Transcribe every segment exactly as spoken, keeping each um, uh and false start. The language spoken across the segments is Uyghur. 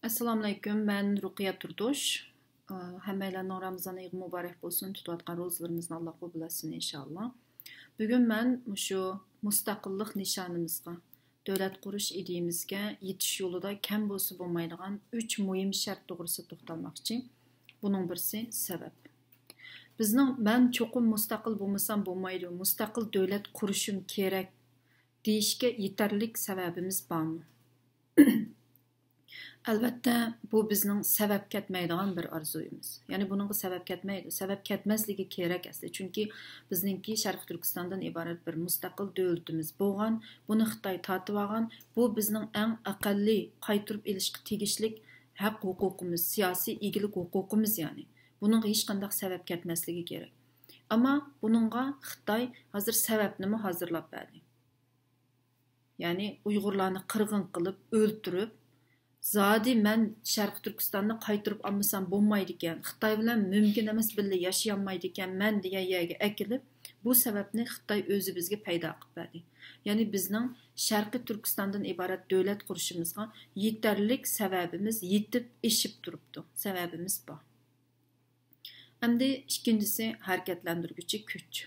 ئەسسالامۇئەلەيكۇم، مەن رۇقىيە تۇردۇش. ئى، ھەممەيلەننىڭ رامىزان ئېيى مۇبارەك بولسۇن، تۇتۇۋاتقان روزىلىرىمىزنى ئاللا قوبۇل ئەتسۇن ئىنشاللا. بۈگۈن مەن مۇشۇ مۇستەقىللىق نىشانىمىزغا، دۆلەت قۇرۇش ئىدىيىمىزگە يېتىش يولىدا كەم بولسا بولمايدىغان ئۈچ مۇھىم شەرت توغرىسىدا توختالماقچى. بۇنىڭ بىرسى سەۋەب. بىزنىڭ مەن چوقۇم مۇستەقىل بولمىسام بولمايدۇ، مۇستەقىل دۆلەت قۇرۇشۇم كېرەك دېيىشكە يېتەرلىك سەۋەبىمىز بارمۇ؟ ئەلۋەتتە، بۇ بىزنىڭ سەۋەب كەتمەيدىغان بىر ئارزۇيىمىز. يەنى بۇنىڭغا سەۋەب كەتمەيدۇ. سەۋەب كەتمەسلىكى كېرەك ئەسلى. چۈنكى بىزنىڭكى شەرقىي تۈركىستاندىن ئىبارەت بىر مۇستەقىل دۆلىتىمىز بولغان، بۇنى خىتاي تارتىۋالغان. بۇ بىزنىڭ ئەڭ ئەقەللىي قايتۇرۇپ ئېلىشقا تېگىشلىك ھەق ھوقۇقىمىز، سىياسىي ئىگىلىك ھوقۇقىمىز يەنى. بۇنىڭغا ھېچقانداق سەۋەب كەتمەسلىكى كېرەك. ئەمما بۇنىڭغا خىتاي ھازىر سەۋەبنىمۇ ھازىرلاپ بەردى. يەنى ئۇيغۇرلارنى قىرغىن قىلىپ، ئۆلتۈرۈپ، زادى مەن شەرقىي تۈركىستاننى قايتۇرۇپ ئالمىسام بولمايدىكەن، خىتاي بىلەن مۇمكىن ئەمەس بىللە ياشىيالمايدىكەنمەن دېگەن يەرگە ئەكېلىپ، بۇ سەۋەبنى خىتاي ئۆزى بىزگە پەيدا قىلىپ بەردى. يەنى بىزنىڭ شەرقىي تۈركىستاندىن ئىبارەت دۆلەت قۇرۇشىمىزغا يېتەرلىك سەۋەبىمىز يېتىپ ئېشىپ تۇرۇپتۇ. سەۋەبىمىز بار. ئەمدى ئىككىنچىسى ھەرىكەتلەندۈرگۈچى كۈچ.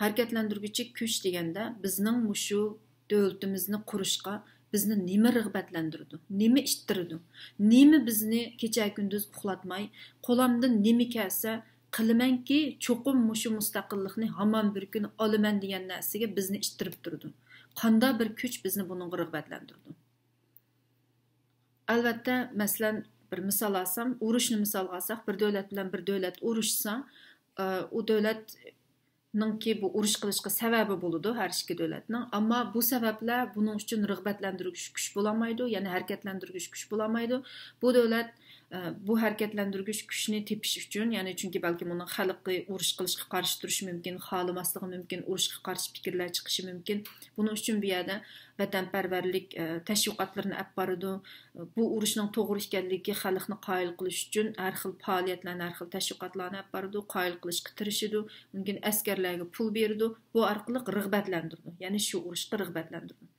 ھەرىكەتلەندۈرگۈچى كۈچ دېگەندە بىزنىڭ مۇشۇ دۆلىتىمىزنى قۇرۇشقا بىزنى نېمە رىغبەتلەندۈرىدۇ؟ نېمە ئىتتىرىدۇ؟ نېمە بىزنى كېچە كۈندۈز ئۇخلاتماي، قولامدىن نېمە كەلسە قىلىمەنكى، چوقۇم مۇشۇ مۇستەقىللىقنى ھامان بىر كۈنى ئالىمەن دېگەن نەرسىگە بىزنى ئىتتىرىپ تۇرىدۇ؟ قانداق بىر كۈچ بىزنى بۇنىڭغا رىغبەتلەندۈرىدۇ؟ ئەلۋەتتە، مەسىلەن، بىر مىسال ئالسام، ئۇرۇشنى مىسالغا ئالساق، بىر دۆلەت بىلەن بىر دۆلەت ئۇرۇشسا، ئە، ئۇ دۆلەتنىڭكى بۇ ئۇرۇش قىلىشقا سەۋەبى بولىدۇ ھەر ئىككى دۆلەتنىڭ. ئەمما بۇ سەۋەبلەر بۇنىڭ ئۈچۈن رىغبەتلەندۈرگۈچ كۈچ بولالمايدۇ، يەنى ھەرىكەتلەندۈرگۈچ كۈچ بولالمايدۇ. بۇ دۆلەت، ئە، بۇ ھەرىكەتلەندۈرگۈچ كۈچنى تېپىش ئۈچۈن، يەنى چۈنكى بەلكىم ئۇنىڭ خەلقى ئۇرۇشقا قارشى تۇرۇشى مۇمكىن، خالىماسلىقى مۇمكىن، ئۇرۇشقا قارشى پىكىرلەر چىقىشى مۇمكىن. بۇنىڭ ئۈچۈن بۇ يەردە ۋەتەنپەرۋەرلىك، ئە، تەشۋىقاتلىرىنى ئەپ بارىدۇ. بۇ ئۇرۇشنىڭ توغرا ئىكەنلىكىگە خەلقنى قايىل قىلىش ئۈچۈن ھەر خىل پائالىيەتلەرنى، ھەر خىل تەشۋىقاتلارنى ئەپ بارىدۇ، قايىل قىلىشقا تىرىشىدۇ، ئۇنىڭ كېيىن ئەسكەرلەرگە پۇل بېرىدۇ، بۇ ئارقىلىق رىغبەتلەندۈرىدۇ، يەنى شۇ ئۇرۇشقا رىغبەتلەندۈرىدۇ.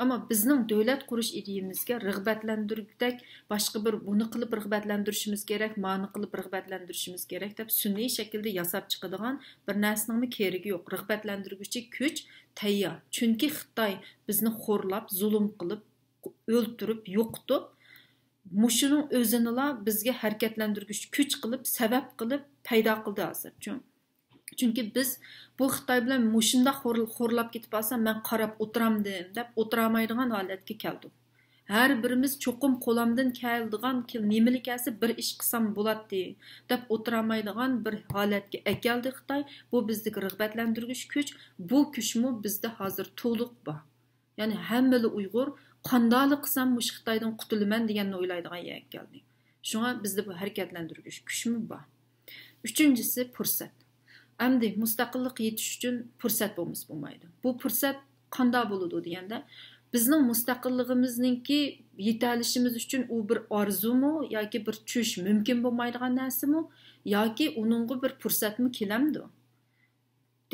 ئەمما بىزنىڭ دۆلەت قۇرۇش ئىدىيىمىزگە رىغبەتلەندۈرگۈدەك باشقا بىر بۇنى قىلىپ رىغبەتلەندۈرۈشىمىز كېرەك، مانى قىلىپ رىغبەتلەندۈرۈشىمىز كېرەك دەپ سۈنئىي شەكىلدە ياساپ چىقىدىغان بىر نەرسىنىڭمۇ كېرىكى يوق. رىغبەتلەندۈرگۈچى كۈچ تەييار. چۈنكى خىتاي بىزنى خورلاپ، زۇلۇم قىلىپ، ئۆلتۈرۈپ، يوقىتىپ، مۇشۇنىڭ ئۆزىنىلا بىزگە ھەرىكەتلەندۈرگۈچ كۈچ قىلىپ، سەۋەب قىلىپ پەيدا قىلدى ھازىر. چۈن-، چۈنكى بىز بۇ خىتاي بىلەن مۇشۇنداق خور-، خورلاپ كېتىپ قالسا، مەن قاراپ ئولتۇرامدىم دەپ ئولتۇرالمايدىغان ھالەتكە كەلدۇق. ھەر بىرىمىز چوقۇم قولامدىن كېلىدىغان كېل-، نېمىلا كەلسە بىر ئىش قىلسام بولاتتى دەپ ئولتۇرالمايدىغان بىر ھالەتكە ئەكەلدى خىتاي. بۇ بىزدىكى رىغبەتلەندۈرگۈچ كۈچ، بۇ كۈچمۇ بىزدە ھازىر تولۇق بار. يەنى ھەممىلا ئۇيغۇر قانداقلا قىلسام مۇشۇ خىتايدىن قۇتۇلىمەن دېگەننى ئويلايدىغان يەرگە كەلدى. شۇڭا بىزدە بۇ ھەرىكەتلەندۈرگۈچ كۈچمۇ بار. ئۈچىنچىسى پۇرسەت. ئەمدى مۇستەقىللىق يېتىش ئۈچۈن پۇرسەت بولمىسا بولمايدۇ. بۇ پۇرسەت قانداق بولىدۇ دېگەندە، بىزنىڭ مۇستەقىللىقىمىزنىڭكى يېتەلىشىمىز ئۈچۈن ئۇ بىر ئارزۇمۇ ياكى بىر چۈش مۇمكىن بولمايدىغان نەرسىمۇ ياكى ئۇنىڭغا بىر پۇرسەتمۇ كېلەمدۇ؟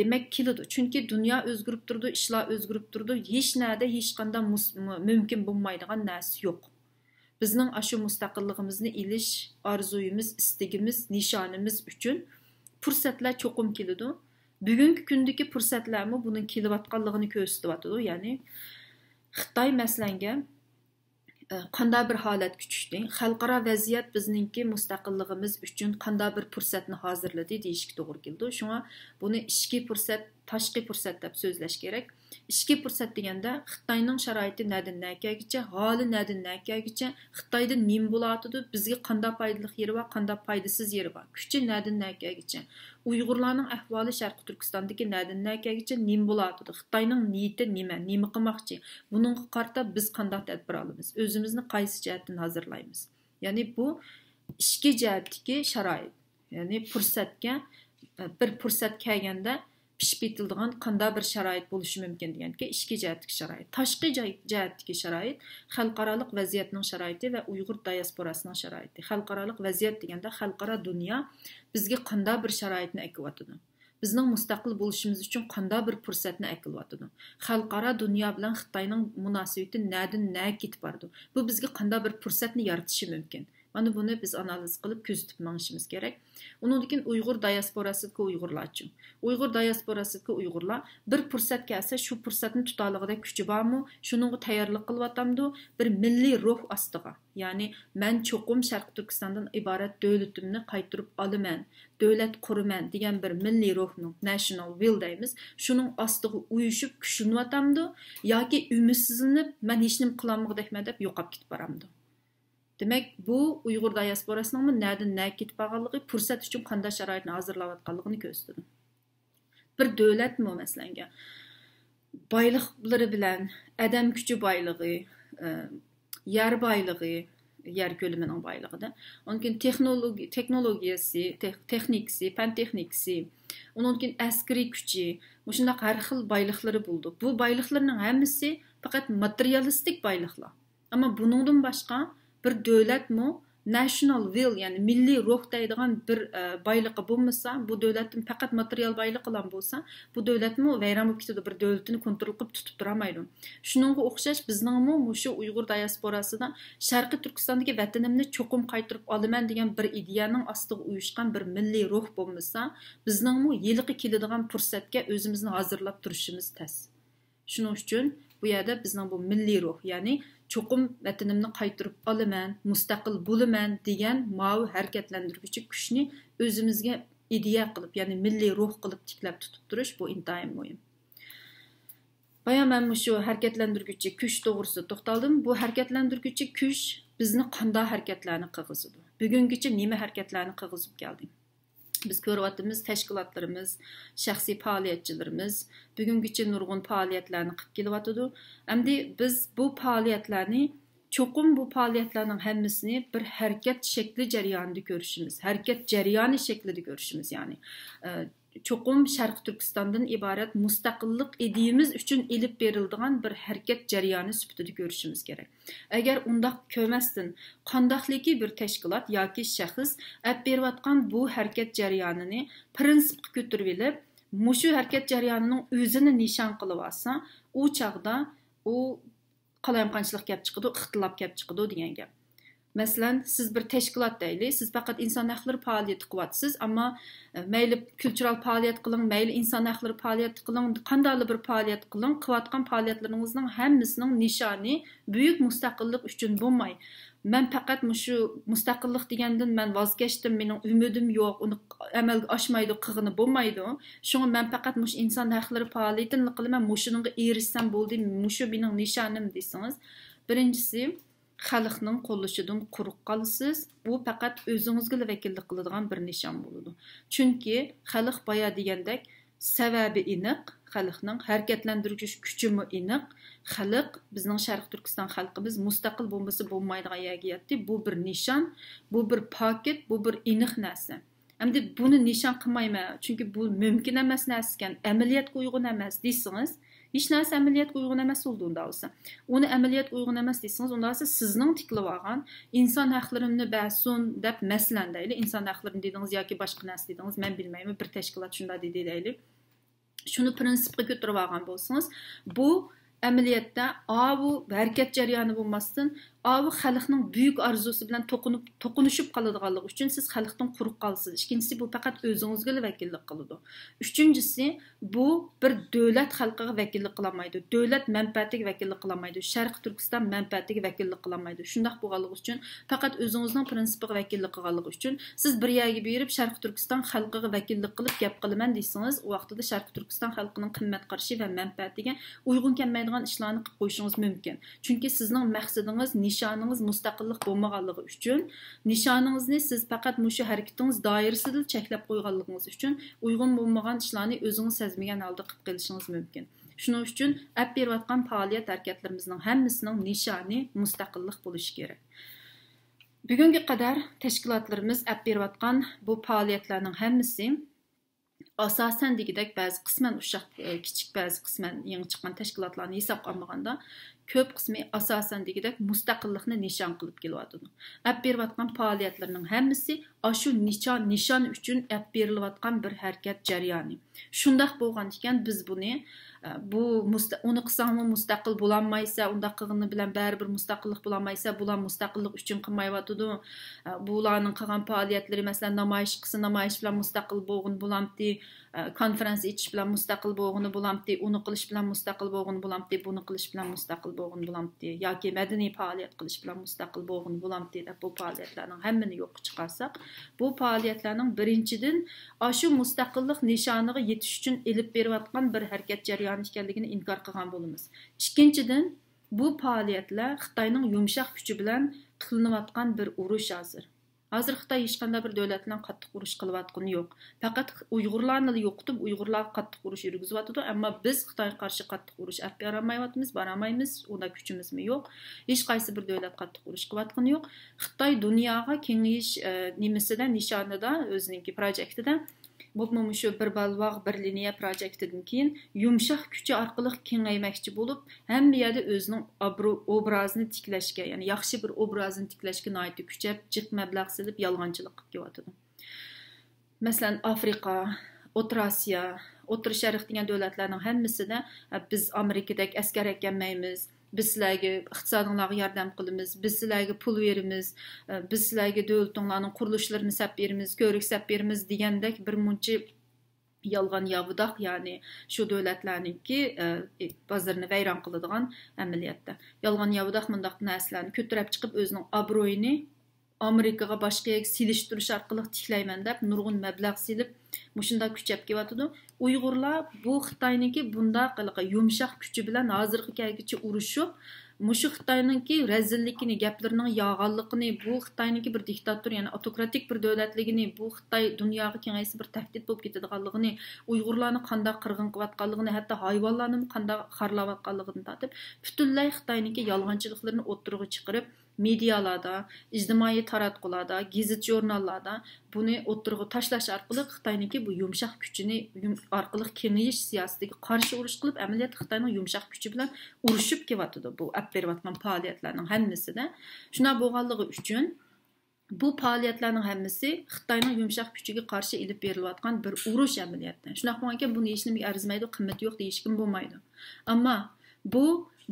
دېمەك، كېلىدۇ. چۈنكى دۇنيا ئۆزگىرىپ تۇرىدۇ، ئىشلار ئۆزگىرىپ تۇرىدۇ. ھېچ نەدە ھېچقانداق مۇس-، مۇ-، مۇمكىن بولمايدىغان نەرسە يوق. بىزنىڭ ئاشۇ مۇستەقىللىقىمىزنى ئېلىش ئارزۇيىمىز، ئىستىكىمىز، نىشانىمىز ئۈچۈن پۇرسەتلەر چوقۇم كېلىدۇ. بۈگۈنكى كۈندىكى پۇرسەتلەرمۇ بۇنىڭ كېلىۋاتقانلىقىنى كۆرسىتىۋاتىدۇ. يەنى خىتاي، مەسىلەنگە، ئە، قانداق بىر ھالەتكە چۈشتى؟ خەلقئارا ۋەزىيەت بىزنىڭكى مۇستەقىللىقىمىز ئۈچۈن قانداق بىر پۇرسەتنى ھازىرلىدى دېيىشكە توغرا كېلىدۇ. شۇڭا بۇنى ئىچكى پۇرسەت، تاشقى پۇرسەت دەپ سۆزلەش كېرەك. ئىچكى پۇرسەت دېگەندە، خىتاينىڭ شارائىتى نەدىن نەگىچە، ھالى نەدىن نەگىچە، خىتايدا نېمە بولۇۋاتىدۇ، بىزگە قانداق پايدىلىق يېرى بار، قانداق پايدىسىز يېرى بار، كۈچى نەدىن نەگىچە، ئۇيغۇرلارنىڭ ئەھۋالى شەرقىي تۈركىستاندىكى نەدىن نەگىچە نېمە بولۇۋاتىدۇ، خىتاينىڭ نىيىتى نېمە، نېمە قىلماقچى، بۇنىڭغا قارىتا بىز قانداق تەدبىر ئالىمىز، ئۆزىمىزنى قايسى جەھەتتىن ھازىرلايمىز؟ يەنى بۇ ئىچكى جەھەتتىكى شارائىت، يەنى پۇرسەتكە، بىر پۇرسەت كەلگەندە پىشىپ يېتىلىدىغان قانداق بىر شارائىت بولۇشى مۇمكىن دېگەنكى ئىچكى جەھەتتىكى شارائىت. تاشقى جاي-، جەھەتتىكى شارائىت خەلقئارالىق ۋەزىيەتنىڭ شارائىتى ۋە ئۇيغۇر دىياسپوراسىنىڭ شارائىتى. خەلقئارالىق ۋەزىيەت دېگەندە خەلقئارا دۇنيا بىزگە قانداق بىر شارائىتنى ئەكىۋاتىدۇ؟ بىزنىڭ مۇستەقىل بولۇشىمىز ئۈچۈن قانداق بىر پۇرسەتنى ئەكېلىۋاتىدۇ؟ خەلقئارا دۇنيا بىلەن خىتاينىڭ مۇناسىۋىتى نەدىن نەگە كېتىپ بارىدۇ؟ بۇ بىزگە قانداق بىر پۇرسەتنى يارىتىشى مۇمكىن؟ مانا بۇنى بىز ئانالىز قىلىپ كۆزىتىپ مېڭىشىمىز كېرەك. ئۇنىڭدىن كېيىن ئۇيغۇر دىياسپوراسىدىكى ئۇيغۇرلارچۇ؟ ئۇيغۇر دىياسپوراسىدىكى ئۇيغۇرلار بىر پۇرسەت كەلسە شۇ پۇرسەتنى تۇتالىغۇدەك كۈچى بارمۇ؟ شۇنىڭغا تەييارلىق قىلىۋاتامدۇ؟ بىر مىللىي روھ ئاستىغا، يەنى مەن چوقۇم شەرقىي تۈركىستاندىن ئىبارەت دۆلىتىمنى قايتۇرۇپ ئالىمەن، دۆلەت قۇرىمەن دېگەن بىر مىللىي روھنىڭ، نەشنال ۋىل دەيمىز، شۇنىڭ ئاستىغا ئۇيۇشۇپ كۈچلىنىۋاتامدۇ ياكى ئۈمىدسىزلىنىپ مەن ھېچنېمە قىلالمىغۇدەكمەن دەپ يوقاپ كېتىپ بارامدۇ؟ دېمەك، بۇ ئۇيغۇر دىياسپوراسىنىڭمۇ نەدىن نەگە كېتىپ بارغانلىقى، پۇرسەت ئۈچۈن قانداق شارائىتنى ھازىرلاۋاتقانلىقىنى كۆرسىتىدۇ. بىر دۆلەتمۇ، مەسىلەنگە، بايلىقلىرى بىلەن، ئادەم كۈچى بايلىقى، ئە، يەر بايلىقى، يەر كۆلىمىنىڭ بايلىقىدا، ئاندىن كېيىن تېخنولوگىيە، تېخنولوگىيەسى، تېخ-، تېخنىكىسى، پەن تېخنىكىسى، ئۇنىڭدىن كېيىن ئەسكىرىي كۈچى، مۇشۇنداق ھەر خىل بايلىقلىرى بولىدۇ. بۇ بايلىقلىرىنىڭ ھەممىسى پەقەت ماتېرىيالىستىك بايلىقلار. ئەمما بۇنىڭدىن باشقا بىر دۆلەتمۇ، نەشنال ۋىل، يەنى مىللىي روھ دەيدىغان بىر، ئە، بايلىقى بولمىسا، بۇ دۆلەتتىن پەقەت ماتېرىيال بايلىقىلا بولسا، بۇ دۆلەتمۇ ۋەيران بولۇپ كېتىدۇ، بىر دۆلىتىنى كونترول قىلىپ تۇتۇپ تۇرالمايدۇ. شۇنىڭغا ئوخشاش بىزنىڭمۇ مۇشۇ ئۇيغۇر دىياسپوراسىدا شەرقىي تۈركىستاندىكى ۋەتىنىمنى چوقۇم قايتۇرۇپ ئالىمەن دېگەن بىر ئىدىيەنىڭ ئاستىغا ئۇيۇشقان بىر مىللىي روھ بولمىسا، بىزنىڭمۇ ھېلىقى كېلىدىغان پۇرسەتكە ئۆزىمىزنى ھازىرلاپ تۇرۇشىمىز تەس. شۇنىڭ ئۈچۈن بۇ يەردە بىزنىڭ بۇ مىللىي روھ، يەنى چوقۇم ۋەتىنىمنى قايتۇرۇپ ئالىمەن، مۇستەقىل بولىمەن دېگەن ماۋۇ ھەرىكەتلەندۈرگۈچى كۈچنى ئۆزىمىزگە ئىدىيە قىلىپ، يەنى مىللىي روھ قىلىپ تىكلەپ تۇتۇپ تۇرۇش، بۇ ئىنتايىن مۇھىم. بايا مەن مۇشۇ ھەرىكەتلەندۈرگۈچى كۈچ توغرىسىدا توختالدىم. بۇ ھەرىكەتلەندۈرگۈچى كۈچ بىزنى قانداق ھەرىكەتلەرنى قىلغۇزىدۇ؟ بۈگۈنگىچە نېمە ھەرىكەتلەرنى قىلغۇزۇپ كەلدى؟ بىز كۆرۈۋاتىمىز، تەشكىلاتلىرىمىز، شەخسىي پائالىيەتچىلىرىمىز بۈگۈنگىچە نۇرغۇن پائالىيەتلەرنى قىلىپ كېلىۋاتىدۇ. ئەمدى بىز بۇ پائالىيەتلەرنى، چوقۇم بۇ پائالىيەتلەرنىڭ ھەممىسىنى بىر ھەرىكەت شەكلى جەريانىدا كۆرۈشىمىز، ھەرىكەت جەريانى شەكلىدە كۆرۈشىمىز، يەنى، ئە، چوقۇم شەرقىي تۈركىستاندىن ئىبارەت مۇستەقىللىق ئىدىيىمىز ئۈچۈن ئېلىپ بېرىلىدىغان بىر ھەرىكەت جەريانى سۈپىتىدە كۆرۈشىمىز كېرەك. ئەگەر ئۇنداق كۆرمەستىن، قانداقلىكى بىر تەشكىلات ياكى شەخس ئەپ بېرىۋاتقان بۇ ھەرىكەت جەريانىنى پىرىنسىپقا كۆتۈرۈۋېلىپ، مۇشۇ ھەرىكەت جەريانىنىڭ ئۆزىنى نىشان قىلىۋالسا، ئۇ چاغدا ئۇ قالايمىقانچىلىق كەپ چىقىدۇ، ئىختىلاپ كەپ چىقىدۇ دېگەن گەپ. مەسىلەن، سىز بىر تەشكىلات دەيلى، سىز پەقەت ئىنسان ھەقلىرى پائالىيىتى قىلىۋاتىسىز، ئەمما، ئە، مەيلى كۈلتۈرال پائالىيەت قىلىڭ، مەيلى ئىنسان ھەقلىرى پائالىيەت قىلىڭ، قانداقلا بىر پائالىيەت قىلىڭ، قىلىۋاتقان پائالىيەتلىرىڭىزنىڭ ھەممىسىنىڭ نىشانى بۈيۈك مۇستەقىللىق ئۈچۈن بولماي، مەن پەقەت مۇشۇ مۇستەقىللىق دېگەندىن مەن ۋاز كەچتىم، مېنىڭ ئۈمىدىم يوق، ئۇنى ئەمەلگە ئاشمايدۇ، قىلغىنى بولمايدۇ. شۇڭا مەن پەقەت مۇشۇ ئىنسان ھەقلىرى پائالىيىتىنىلا قىلىمەن، مۇشۇنىڭغا ئېرىشسەم بولدى، مۇشۇ مېنىڭ نىشانىم دېسىڭىز، بىرىنچىسى، خەلقنىڭ قوللىشىدىن قۇرۇق قالىسىز. بۇ پەقەت ئۆزىڭىزگىلا ۋەكىللىك قىلىدىغان بىر نىشان بولىدۇ. چۈنكى خەلق بايا دېگەندەك، سەۋەبى ئېنىق، خەلقنىڭ ھەرىكەتلەندۈرگۈچ كۈچىمۇ ئېنىق. خەلق، بىزنىڭ شەرقىي تۈركىستان خەلقىمىز مۇستەقىل بولمىسا بولمايدىغان يەرگە يەتتى. بۇ بىر نىشان، بۇ بىر پاكىت، بۇ بىر ئېنىق نەرسە. ئەمدى بۇنى نىشان قىلمايمەن، چۈنكى بۇ مۇمكىن ئەمەس نەرسىكەن، ئەمەلىيەتكە ئۇيغۇن ئەمەس دېسىڭىز، ھېچ نەرسە ئەمەلىيەتكە ئۇيغۇن ئەمەس بولىدۇ ئۇنداق بولسا. ئۇنى ئەمەلىيەتكە ئۇيغۇن ئەمەس دېسىڭىز، ئۇنداق بولسا سىزنىڭ تىكلىۋالغان ئىنسان ھەقلىرىمنى بەرسۇن دەپ، مەسىلەن دەيلى، ئىنسان ھەقلىرىنى دېدىڭىز ياكى باشقا نەرسە دېدىڭىز، مەن بىلمەيمەن، بىر تەشكىلات شۇنداق دېدى دەيلى. شۇنى پرىنسىپقا كۆتۈرۈۋالغان بولسىڭىز، بۇ ئەمەلىيەتتە ئاۋۇ ھەرىكەت جەريانى بولماستىن، ئاۋۇ خەلقنىڭ بۈيۈك ئارزۇسى بىلەن توقۇنۇپ، توقۇنۇشۇپ قالىدىغانلىقى ئۈچۈن سىز خەلقتىن قۇرۇق قالىسىز. ئىككىنچىسى، بۇ پەقەت ئۆزىڭىزگىلا ۋەكىللىك قىلىدۇ. ئۈچىنچىسى، بۇ بىر دۆلەت خەلقىگە ۋەكىللىك قىلالمايدۇ، دۆلەت مەنپەئەتىگە ۋەكىللىك قىلالمايدۇ، شەرقىي تۈركىستان مەنپەئەتىگە ۋەكىللىك قىلالمايدۇ. شۇنداق بولغانلىقى ئۈچۈن پەقەت ئۆزىڭىزنىڭ پرىنسىپىغا ۋەكىللىك قىلغانلىقى ئۈچۈن سىز بىر يەرگە بېرىپ شەرقىي تۈركىستان خەلقىگە ۋەكىللىك قىلىپ گەپ قىلىمەن دېسىڭىز، ئۇ ۋاقتىدا شەرقىي تۈركىستان خەلقىنىڭ قىممەت قارىشى ۋە مەنپەئەتىگە ئۇيغۇن كەلمەيدىغان ئىشلارنى قىلىپ قويۇشىڭىز مۇمكىن. چۈنكى سىزنىڭ مەقسىتىڭىز، نىشانىڭىز مۇستەقىللىق بولمىغانلىقى ئۈچۈن، نىشانىڭىزنى سىز پەقەت مۇشۇ ھەرىكىتىڭىز دائىرىسىدىلا چەكلەپ قويغانلىقىڭىز ئۈچۈن ئۇيغۇن بولمىغان ئىشلارنى ئۆزىڭىز سەزمىگەن ھالدا قىلىپ قېلىشىڭىز مۇمكىن. شۇنىڭ ئۈچۈن ئەپ بېرىۋاتقان پائالىيەت ھەرىكەتلىرىمىزنىڭ ھەممىسىنىڭ نىشانى مۇستەقىللىق بولۇشى كېرەك. بۈگۈنگە قەدەر تەشكىلاتلىرىمىز ئەپ بېرىۋاتقان بۇ پائالىيەتلەرنىڭ ھەممىسى ئاساسەن دېگۈدەك بەزى قىسمەن ئۇششاق، ئە، كىچىك، بەزى قىسمەن يېڭى چىققان تەشكىلاتلارنى ھېسابقا ئالمىغاندا، كۆپ قىسمى ئاساسەن دېگۈدەك مۇستەقىللىقنى نىشان قىلىپ كېلىۋاتىدۇ. ئەپ بېرىۋاتقان پائالىيەتلىرىنىڭ ھەممىسى ئاشۇ نىشان، نىشان ئۈچۈن ئەپ بېرىلىۋاتقان بىر ھەرىكەت جەريانى. شۇنداق بولغان ئىكەن، بىز بۇنى، ئە، بۇ مۇستە-، ئۇنى قىلساڭمۇ مۇستەقىل بولالمايسەن، ئۇنداق قىلغىنى بىلەن بەرىبىر مۇستەقىللىق بولالمايسەن، بۇلار مۇستەقىللىق ئۈچۈن قىلمايۋاتىدۇ، ئە، بۇلارنىڭ قىلغان پائالىيەتلىرى، مەسىلەن، نامايىش قىلسا، نامايىش بىلەن مۇستەقىل بولغىنى بولامتى، ئە، كونفېرانس ئېچىش بىلەن مۇستەقىل بولغىنى بولامتى، ئۇنى قىلىش بىلەن مۇستەقىل بولغىنى بولامتى، بۇنى قىلىش بىلەن مۇستەقىل بولغىنى بولامتى، ياكى مەدەنىي پائالىيەت قىلىش بىلەن مۇستەقىل بولغىنى بولامتى دەپ، بۇ پائالىيەتلەرنىڭ ھەممىنى يوققا چىقارساق، بۇ پائالىيەتلەرنىڭ بىرىنچىدىن، ئاشۇ مۇستەقىللىق نىشانىغا يېتىش ئۈچۈن ئېلىپ بېرىۋاتقان بىر ھەرىكەت جەريانى ئىكەنلىكىنى ئىنكار قىلغان بولىمىز. ئىككىنچىدىن، بۇ پائالىيەتلەر خىتاينىڭ يۇمشاق كۈچى بىلەن قىلىنىۋاتقان بىر ئۇرۇش ھازىر. ھازىر خىتاي ھېچقانداق بىر دۆلەت بىلەن قاتتىق ئۇرۇش قىلىۋاتقىنى يوق. پەقەت ئۇيغۇرلارنىلا يوقىتىپ، ئۇيغۇرلارغا قاتتىق ئۇرۇش يۈرگۈزۈۋاتىدۇ، ئەمما بىز خىتايغا قارشى قاتتىق ئۇرۇش ئەپ بېرەلمەيۋاتىمىز، بارالمايمىز، ئۇنداق كۈچىمىزمۇ يوق. ھېچقايسى بىر دۆلەت قاتتىق ئۇرۇش قىلىۋاتقىنى يوق. خىتاي دۇنياغا كېڭىيىش، ئە، نېمىسىدە، نىشانىدا، ئۆزىنىڭكى پروجېكتىدە، بولۇپمۇ مۇشۇ بىر بەلباغ، بىر لىنىيە پروجېكتىدىن كېيىن يۇمشاق كۈچى ئارقىلىق كېڭەيمەكچى بولۇپ، ھەممە يەردە ئۆزىنىڭ ئابرو-، ئوبرازىنى تىكلەشكە، يەنى ياخشى بىر ئوبرازىنى تىكلەشكە ناھايىتى كۈچەپ، جىق مەبلەغ سېلىپ، يالغانچىلىق قىلىپ كېلىۋاتىدۇ. مەسىلەن، ئافرىقا، ئوتتۇرا ئاسىيا، ئوتتۇرا شەرق دېگەن دۆلەتلەرنىڭ ھەممىسىدە، ئە، بىز ئامېرىكىدەك ئەسكەر ئەكەلمەيمىز، بىز سىلەرگە ئىقتىسادىڭلارغا ياردەم قىلىمىز، بىز سىلەرگە پۇل بېرىمىز، ئە، بىز سىلەرگە دۆلىتىڭلارنىڭ قۇرۇلۇشلىرىنى سەپ بېرىمىز، كۆۋرۈك سەپ بېرىمىز دېگەندەك بىر مۇنچە يالغان ياۋىداق، يەنى شۇ دۆلەتلەرنىڭكى، ئە، بازىرىنى ۋەيران قىلىدىغان ئەمەلىيەتتە. يالغان ياۋىداق مۇنداق نەرسىلەرنى كۆتۈرۈپ چىقىپ، ئۆزىنىڭ ئابرۇيىنى ئامېرىكىغا، باشقا يەرگە سېلىشتۇرۇش ئارقىلىق تىكلەيمەن دەپ، نۇرغۇن مەبلەغ سېلىپ، مۇشۇنداق كۈچەپ كېلىۋاتىدۇ. ئۇيغۇرلار بۇ خىتاينىڭكى بۇنداق ھېلىقى يۇمشاق كۈچى بىلەن ھازىرغا كەلگۈچە ئۇرۇشۇپ، مۇشۇ خىتاينىڭكى رەزىللىكىنى، گەپلىرىنىڭ يالغانلىقىنى، بۇ خىتاينىڭكى بىر دىكتاتور، يەنى ئاوتوكراتىك بىر دۆلەتلىكىنى، بۇ خىتاي دۇنياغا كېڭەيسە بىر تەھدىت بولۇپ كېتىدىغانلىقىنى، ئۇيغۇرلارنى قانداق قىرغىن قىلىۋاتقانلىقىنى، ھەتتا ھايۋانلارنىمۇ قانداق خارلاۋاتقانلىقىدىن تارتىپ، پۈتۈنلەي خىتاينىڭكى يالغانچىلىقلىرىنى ئوتتۇرىغا چىقىرىپ، مېدىيالاردا، ئىجتىمائىي تاراتقۇلاردا، گېزىت-ژۇرناللاردا بۇنى ئوتتۇرىغا تاشلاش ئارقىلىق خىتاينىڭكى بۇ يۇمشاق كۈچىنى يۇم-، ئارقىلىق كېڭىيىش سىياسىتىگە قارشى ئۇرۇش قىلىپ، ئەمەلىيەتتە خىتاينىڭ يۇمشاق كۈچى بىلەن ئۇرۇشۇپ كېلىۋاتىدۇ بۇ ئەپ بېرىۋاتقان پائالىيەتلەرنىڭ ھەممىسىدە. شۇنداق بولغانلىقى ئۈچۈن، بۇ پائالىيەتلەرنىڭ ھەممىسى خىتاينىڭ يۇمشاق كۈچىگە قارشى ئېلىپ بېرىلىۋاتقان بىر ئۇرۇش ئەمەلىيەتتە. شۇنداق بولغانكەن، بۇنى ھېچنېمىگە ئەرزىمەيدۇ، قىممىتى يوق دېيىشكىمۇ بولمايدۇ. ئەمما بۇ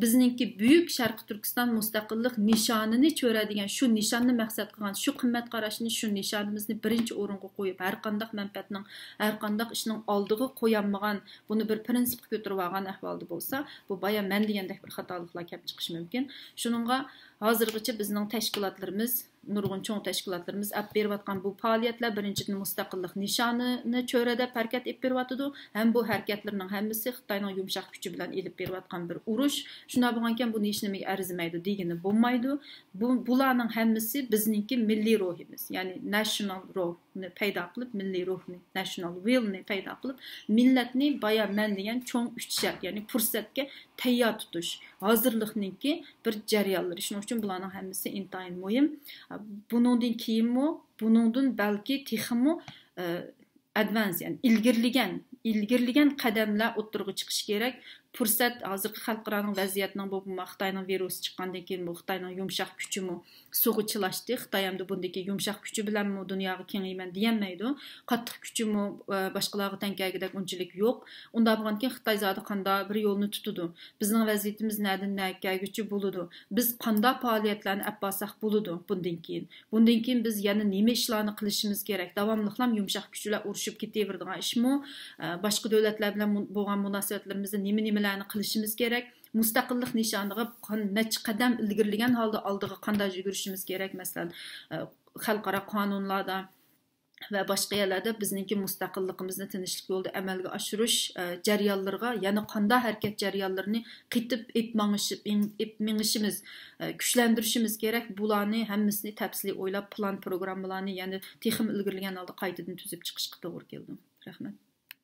بىزنىڭكى بۈيۈك شەرقىي تۈركىستان مۇستەقىللىق نىشانىنى چۆرە دېگەن، شۇ نىشاننى مەقسەت قىلغان، شۇ قىممەت قاراشنى، شۇ نىشانىمىزنى بىرىنچى ئورۇنغا قويۇپ، ھەرقانداق مەنپەئەتنىڭ، ھەرقانداق ئىشنىڭ ئالدىغا قويالمىغان، بۇنى بىر پىرىنسىپقا كۆتۈرۈۋالغان ئەھۋالدا بولسا، بۇ بايا مەن دېگەندەك بىر خاتالىقلار كەپ چىقىشى مۇمكىن. شۇنىڭغا ھازىرغىچە بىزنىڭ تەشكىلاتلىرىمىز، نۇرغۇن چوڭ تەشكىلاتلىرىمىز ئەپ بېرىۋاتقان بۇ پائالىيەتلەر، بىرىنچىدىن، مۇستەقىللىق نىشانىنى چۆرە دەپ ھەرىكەت ئېلىپ بېرىۋاتىدۇ. ھەم بۇ ھەرىكەتلىرىنىڭ ھەممىسى خىتاينىڭ يۇمشاق كۈچى بىلەن ئېلىپ بېرىۋاتقان بىر ئۇرۇش. شۇنداق بولغانىكەن، بۇنى ھېچنېمىگە ئەرزىمەيدۇ دېگىلى بولمايدۇ. بۇ، بۇلارنىڭ ھەممىسى بىزنىڭكى مىللىي روھىمىز، يەنى نەشنال روھنى پەيدا قىلىپ، مىللىي روھنى، نەشنال ۋىلنى پەيدا قىلىپ، مىللەتنى بايا مەن دېگەن چوڭ ئۈچ شەرت، يەنى پۇرسەتكە تەييار تۇتۇش، ھازىرلىقنىڭكى بىر جەريانلىرى. شۇنىڭ ئۈچۈن بۇلارنىڭ ھەممىسى ئىنتايىن مۇھىم. بۇنىڭدىن كېيىنمۇ، بۇنىڭدىن بەلكى تېخىمۇ، ئە، ئادۋانس، يەنى ئىلگىرىلىگەن، ئىلگىرىلىگەن قەدەملەر ئوتتۇرىغا چىقىشى كېرەك. پۇرسەت، ھازىرقى خەلقئارانىڭ ۋەزىيەتنىڭ بۇ، بۇ خىتاينىڭ ۋىرۇسى چىققاندىن كېيىن بۇ خىتاينىڭ يۇمشاق كۈچىمۇ سۇغا چىلاشتى. خىتاي ئەمدى بۇندىكى يۇمشاق كۈچى بىلەنمۇ دۇنياغا كېڭىيىمەن دېيەلمەيدۇ. قاتتىق كۈچىمۇ، ئە، باشقىلارغا تەڭ كەلگۈدەك ئۇنچىلىك يوق. ئۇنداق بولغاندىكىن خىتاي زادى قانداق بىر يولنى تۇتىدۇ؟ بىزنىڭ ۋەزىيىتىمىز نەدىن نەگە كەلگۈچە بولىدۇ؟ بىز قانداق پائالىيەتلەرنى ئەپ بارساق بولىدۇ بۇندىن كېيىن؟ بۇندىن كېيىن بىز يەنە نېمە ئىشلارنى قىلىشىمىز كېرەك؟ داۋاملىقلام يۇمشاق كۈچ بىلەن ئۇرۇشۇپ كېتىۋېرىدىغان ئىشمۇ، ئە، باشقا دۆلەتلەر بىلەن مۇ-، بولغان مۇناسىۋەتلىرىمىزدە نېمە، نېمىلەرنى قىلىشىمىز كېرەك؟ مۇستەقىللىق نىشانىغا قان-، نەچچە قەدەم ئىلگىرىلىگەن ھالدا ئالدىغا قانداق يۈگۈرۈشىمىز كېرەك؟ مەسىلەن، ئە، خەلقئارا قانۇنلاردا ۋە باشقا يەرلەردە بىزنىڭكى مۇستەقىللىقىمىزنى تىنچلىق يولىدا ئەمەلگە ئاشۇرۇش، ئە، جەريانلىرىغا يەنە قانداق ھەرىكەت جەريانلىرىنى قېتىپ ئېپ مېڭىشىپ-، ئېڭ-، ئېپ مېڭىشىمىز، ئە، كۈچلەندۈرۈشىمىز كېرەك. بۇلارنى ھەممىسىنى تەپسىلىي ئويلاپ، پىلان، پروگراممىلارنى يەنە تېخىمۇ ئىلگىرىلىگەن ھالدا قايتىدىن تۈزۈپ چىقىشقا توغرا كېلىدۇ. رەھمەت.